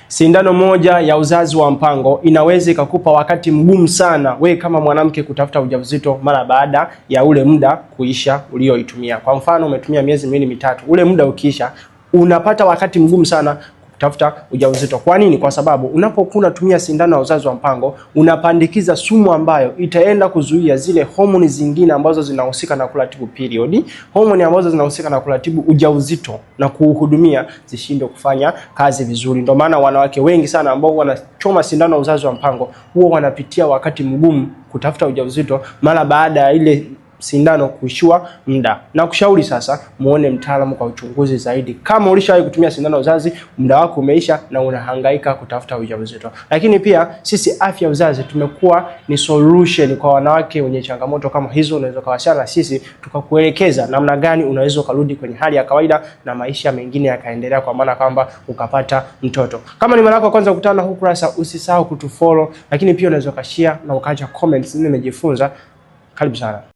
Sindano moja ya uzazi wa mpango inaweza ikakupa wakati mgumu sana we kama mwanamke kutafuta ujauzito mara baada ya ule muda kuisha ulioitumia. Kwa mfano, umetumia miezi miwili mitatu, ule muda ukiisha, unapata wakati mgumu sana kutafuta ujauzito. Kwa nini? Kwa sababu unapokuwa unatumia sindano ya uzazi wa mpango unapandikiza sumu ambayo itaenda kuzuia zile homoni zingine ambazo zinahusika na kuratibu period, homoni ambazo zinahusika na kuratibu ujauzito na kuuhudumia zishindwe kufanya kazi vizuri. Ndio maana wanawake wengi sana ambao wanachoma sindano ya uzazi wa mpango huwa wanapitia wakati mgumu kutafuta ujauzito mara baada ya ile sindano kuishiwa muda. Na kushauri sasa muone mtaalamu kwa uchunguzi zaidi. Kama ulishawahi kutumia sindano uzazi, muda wako umeisha na unahangaika kutafuta ujauzito. Lakini pia sisi Afya Uzazi tumekuwa ni solution kwa wanawake wenye changamoto kama hizo. Unaweza kuwasiliana na sisi tukakuelekeza namna gani unaweza ukarudi kwenye hali ya kawaida na maisha mengine yakaendelea, kwa maana kwamba ukapata mtoto. Kama ni mara yako ya kwanza kukutana na huu kurasa, usisahau kutufollow, lakini pia unaweza ukashare na ukaacha comments, nimejifunza. Karibu sana.